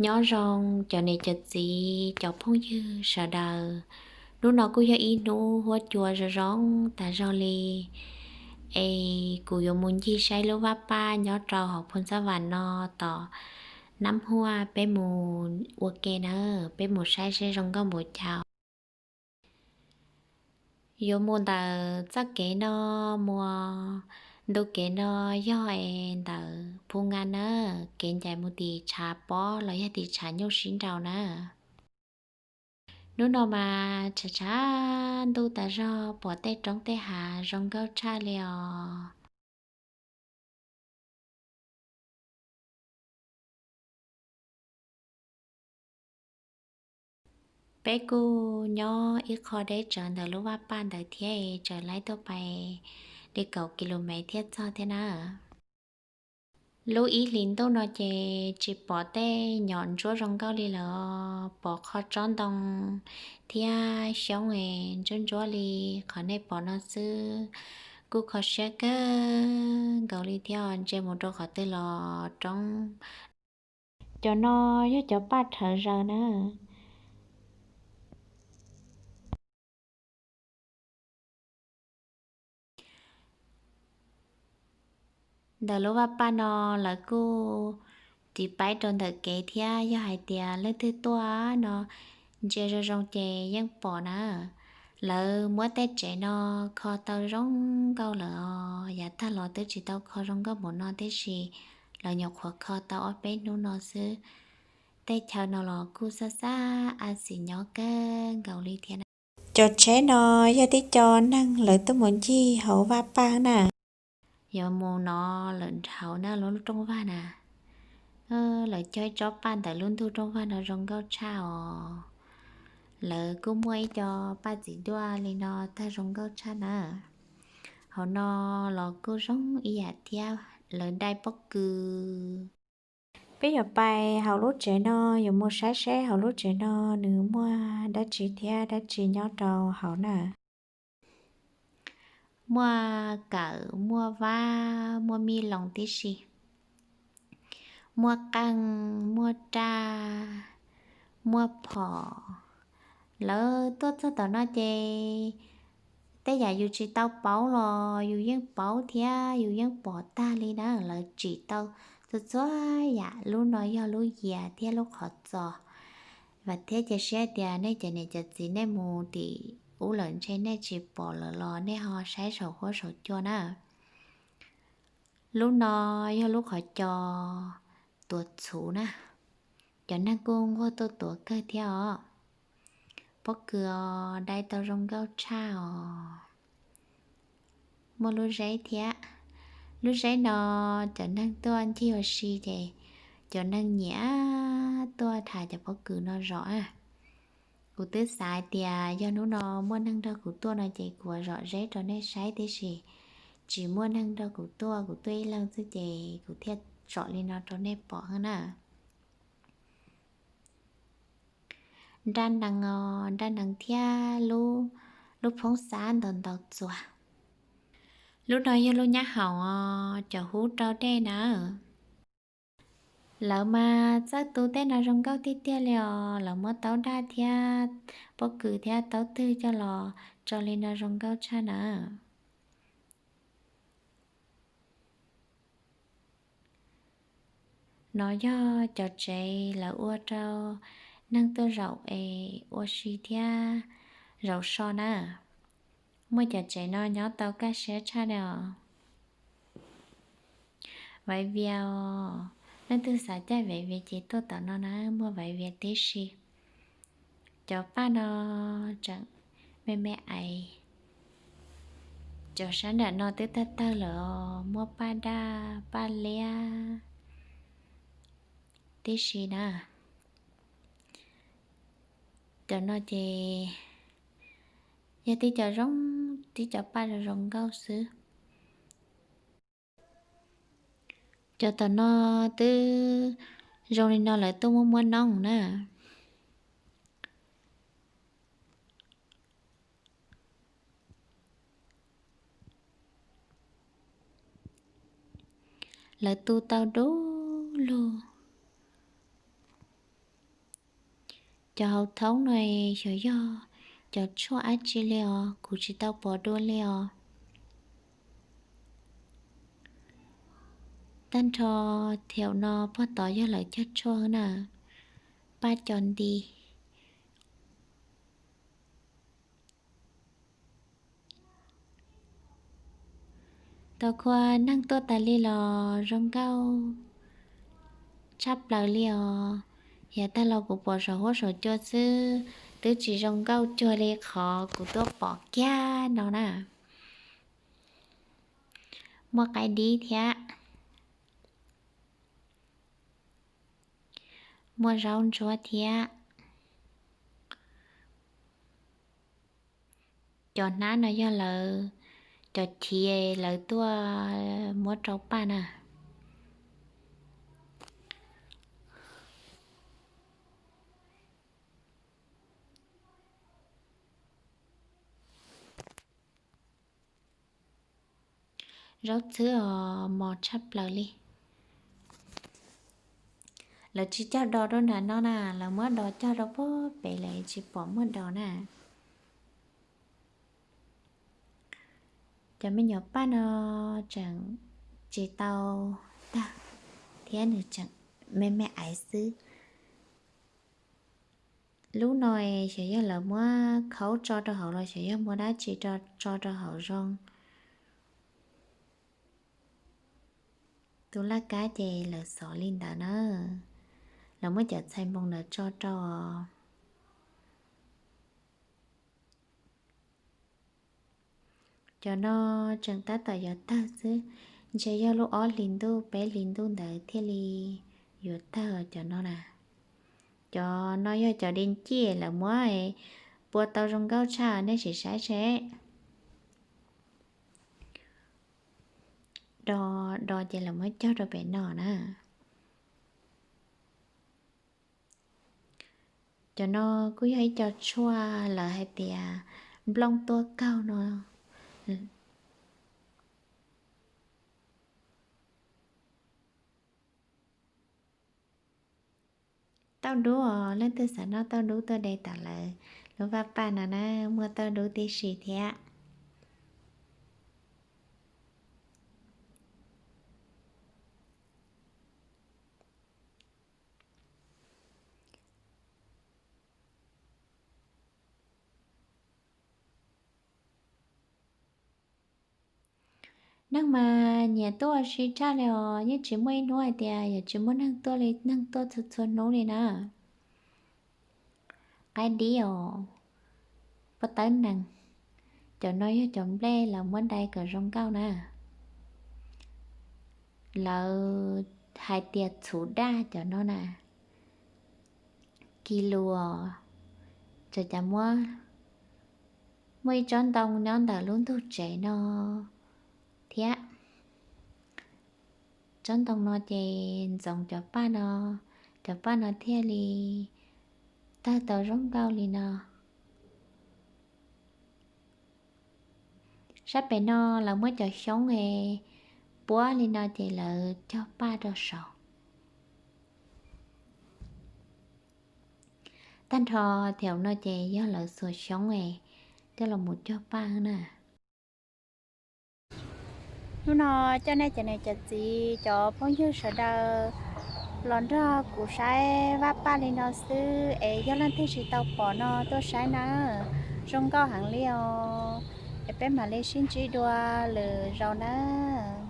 Nyob zoo cov niam cov txiv cov phooj ywg sawv daws. Hnub no kuj yog ib hnub huab cua zoo zoo tas zog li, es kuv yuav mus ncig saib lub vaj paj nyob rau hauv Phu Ntxab Vam no tom Nab Huaj, peb mus ua ke na, peb mus saib seb zoo nkauj npaum cas. Yuav mus ntawm txoj kev no, mus ntu kev no yog es ntawm Phu Nga na, kev ncaim mus tim tshav pob los yog tim tshav nyuj sib nraus na. Hnub no mas tshav tshav ntuj tas zog, pom tej roob tej hav zoo nkauj tshaj li os. Peb kuj nyob ib qho deb tsawv ntawm lub vaj paj ntawd thiab, tseem laib tuaj pais li kaum ki lu mev thiaj txog thiab na. Lub ib hlis ntuj no ces tsis pom tej nyom ntsuab zoo nkauj li lawm, pom qhov tsob ntoo thiab xyoob ntsuab ntsuab li qhov nej pom no xwb. Kuj kho siab kawg nkaus li thiab, ntsia mus rau qhov twg los roob. Cov no yog cov paj rhawv zaws na. Ntawm lub vaj paj no lawv kuj tiv paib rau ntawm kev thiab, yog hais tias leej twg tuaj no ntsia zoo zoo ces yeej pom na. Lawv muab tej tsev no kho tau zoo nkauj lawm os, yav tag los twb tsis tau kho zoo nkauj npaum no tib si, lawv nyuam qhuav kho tau ob peb hnub no xwb. Tej chaw no los kuj xab xab a xim nyob kawg nkaus li thiab na. Cov tsheb no yog tib co neeg lawv tuaj mus ncig hauv vaj paj na. Yuav mus no lawm hauv na, lub rooj vag na. Lawv cog ib tsob paj ntawm lub ntug rooj vag no zoo nkauj tshaj os. Lawv kuj muaj ib co paj txiv duaj li no tag zoo nkauj tshaj na. Hauv no los kuj zoo ib yam thiab, lawv dai pob kws. Peb yuav pais hauv lub tsev no, yuav mus saib seb hauv lub tsev no nws muaj dab tsi thiab dab tsi nyob rau hauv na. Muaj kawm, muaj vab, muaj mij loos tib si, muaj qeej, muaj raj, muaj phom. Lawv tuaj txog tom no ces tej yam yus tsis tau paub los yus yeej paub thiab yus yeej pom tag li na. Lawv tsim tau txhua txhua yam, lub no yog lub yias thiab lub qhov txos. Vam thiab cia siab tias nej cov niam cov txiv nej mus tim ub lawm ntshe nej tsis pom lawm los nej ho saib saum huab saum cua na. Lub no yog lub qhov cos tuav txhuv na, cov neeg kuj nquag tuaj tuav kawg thiab os. Pob kws os, dai tau zoo nkauj tshaj os. Muaj lub zeb thiab. Lub zeb no cov neeg tuaj ncig ua si ces cov neeg nyiam tuaj tham cov pob kws no zov. Kuv twb xav hais tias yog hnub no muaj neeg nrog kuv tuaj no ces kuv zom zeb rau nej saib tib si. Tsis muaj neeg nrog kuv tuaj, kuv tuaj ib leeg xwb ces kuv thiaj tsom li no rau nej pom na. Nraj nees os, nraj nees thiab lub phoob xab ntaus ntaus txuas. Lub no yog lub nyab haum os, cov hub rau dej na. Lawv mas txawj tu tej no zoo nkauj tiag tiag li os, lawv muab taub daj thiab pob kws thiab taub twg coj los tso li no zoo nkauj tshaj na. No yog cov tsev lawv ua rau neeg tuaj zaum es ua si thiab zaum so na. Muaj cov tsev no nyob tau kaj siab tshaj li os. Vaiv vias os, leej twg xav caij vaiv vias ces tuaj tom no na, muaj vaiv vias tib si. Cov paj no tseem me me aiv. Cov sab nram no twb tawg tawg lawm os, muaj paj daj paj liab tib si na. Cov no ces yog tib co zoo, tib co paj zoo zoo nkauj xwb. Cov tom no twb zoo li no lawv tuaj muab muab noob na. Lawv tu tau dub lug. Cov hauv thoob no xyov yog cov tshuaj dab tsi li os, kuv tsis tau pom dua li os. Tag nrho thiaum no pog tod yog lawv cog tshuaj na, paj cov nti. Tau khuab neeg tuaj tas li los zoo nkauj tshaj plaws li os. Yav tag los kuv pom saum huab saum cua xwb, twb tsis zoo nkauj cuag li qhov kuv tuaj pom kiag no na. Muaj qaib dib thiab, muaj zaub ntsuab thiab. Cov hnab no yog lawv cov chiv lawv tuaj muab rau paj na. Zaub txhwb os, mos tshaj plaws li. Lawv tsis cog do rau nram no na, lawv muab do cog rau pem lawv tsis pom muaj do na. Cov me nyuam paj no tseem tsis tau tawg thiab, nws tseem me me aiv xwb. Lub no xyov yog lawv muab khaub tso rau hauv los xyov yog muab dab tsi tso rau hauv zoo. Tus laj kab ces lawv xov li ntawd na, lawv muab cov txhais npoo ntawd tso rau. Cov no tseem tab tom yuav tawg xwb, ntshe yog lub ob hlis ntuj peb hlis ntuj ntawd thiaj li yuav tawg cov no na. Cov no yog cov di ncij lawv muab pua tau zoo nkauj tshaj, nej sim saib seb. Do, do ces lawv muab cog rau pem no na. Cov no kuj yog ib co tshuaj lawv hais tias nplooj tuaj kaug no. Tauj dub os, leej twg xav noj tauj dub tuaj de tom lawv lub vaj paj no na, muaj tauj dub tib si thiab. Neeg mas nyiam tuaj ua si tshaj li os, yeej tsis muaj ib hnub hais tias yuav tsis muaj neeg tuaj li, neeg tuaj txhua txhua hnub li na. Qaib dib os, pob tawb nees, cov no yog cov nplej lawv muab dai kom zoo nkauj na. Lawv hais tias txhuv daj cov no na. Kis lus, txawm cas muab, muaj ib tsob ntoo nyob ntawm lub ntug tsev no thiab. Tsob ntoo no ces ntxoov cov paj no, cov paj no thiaj li tawg tau zoo nkauj li no. Sab pem no lawv muab cov xyoob puab li no ces lawv cog paj rau saud. Tag nrho thiab no ces yog lawv xuas xyoob coj los mus cog paj na. Hnub no coj nej cov niam cov txiv cov phooj ywg sawv daws los nrog kuv saib vaj paj li no xwb es yog leej twg tsis tau pom no tuaj saib na, zoo nkauj heev li os. Es peb mam li sib ntsib dua lwm zaus nawb.